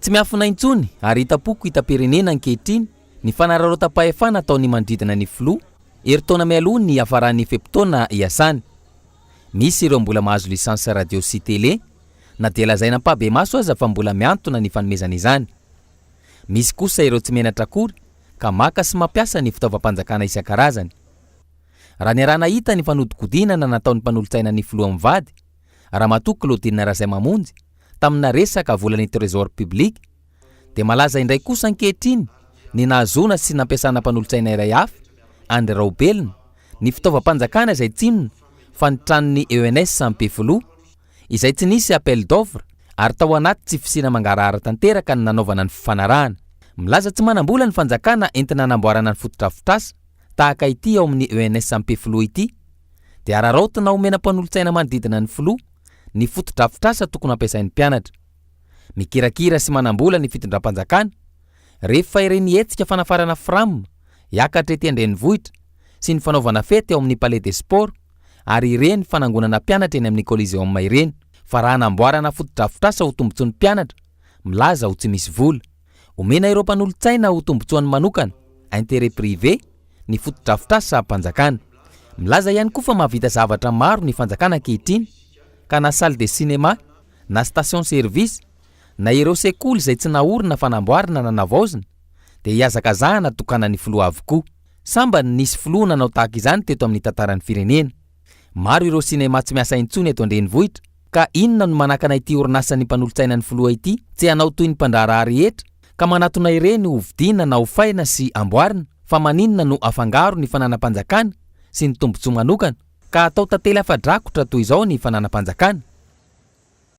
Tsy miafina intsony ary hitam-poko hitam-pirenena ankehitriny ny fanararaotam-pahefana ataon'ny manodidina ny filoha, herintaona mialoha ny hiafaran'ny fe-potoana iasany. Misy ireo mbola mahazo licence radio sy télé na dia lazaina ampahibemaso aza fa mbola mihantona ny fanomezana izany. Misy kosa ireo tsy menatra akory ka maka sy mampiasa ny fitaovam-panjakana isan-karazany. Raha niaraha-nahita ny fanodikodinana nataon'ny mpanolotsainan'ny filoha mivady, Ramatoa Claudine Razaimamonjy, tamina resaka volan'ny Trésor public, dia malaza indray kosa ankehitriny ny nahazoana sy nampiasana mpanolotsaina iray hafa, Andry Raobelina, ny fitaovam-panjakana izay tsy inona fa ny tranon'ny ENS Ampefiloha, izay tsy nisy appel d'offre ary tao anaty tsy fisiana mangarahara tanteraka ny nanaovana ny fifanarahana. Milaza tsy manam-bola ny fanjakana entina hanamboarana ny fotodrafitrasa tahaka ity ao amin'ny ENS Ampefiloha ity dia araraotina omena mpanolotsaina manodidina ny filoha ny fotodrafitrasa tokony hampiasain'ny mpianatra. Mikirakira sy manam-bola ny fitondram-panjakana rehefa ireny hetsika fanafarana fram hiakatra ety an-drenivohitra sy ny fanaovana fety ao amin'ny Palais des Sports ary ireny fanangonana mpianatra eny amin'ny Coliseum ireny fa raha hanamboarana fotodrafitrasa ho tombotsoan'ny mpianatra milaza ho tsy misy vola. Omena ireo mpanolotsaina ho tombotsoany manokana, intérêt privé, ny fotodrafitrasam-panjakana. Milaza ihany koa fa mahavita zavatra maro ny fanjakana ankehitriny ka na salle de cinéma na station service na ireo sekoly izay tsy naorina fa namboarina na navaozina dia ihazakazahana tokanan'ny filoha avokoa. Sambany nisy filoha nanao tahaka izany teto amin'ny tantaran'ny firenena. Maro ireo sinema tsy miasa intsony eto an-drenivohitra ka inona no manakana ity orinasan'ny mpanolotsainan'ny filoha ity tsy hanao toy ny mpandraharaha rehetra ka manatona ireny ho vidiana na hofaina sy amboarina fa maninona no afangaro ny fananam-panjakana sy ny tombontsoa manokana ka atao tantely afa-drakotra toy izao ny fananam-panjakana?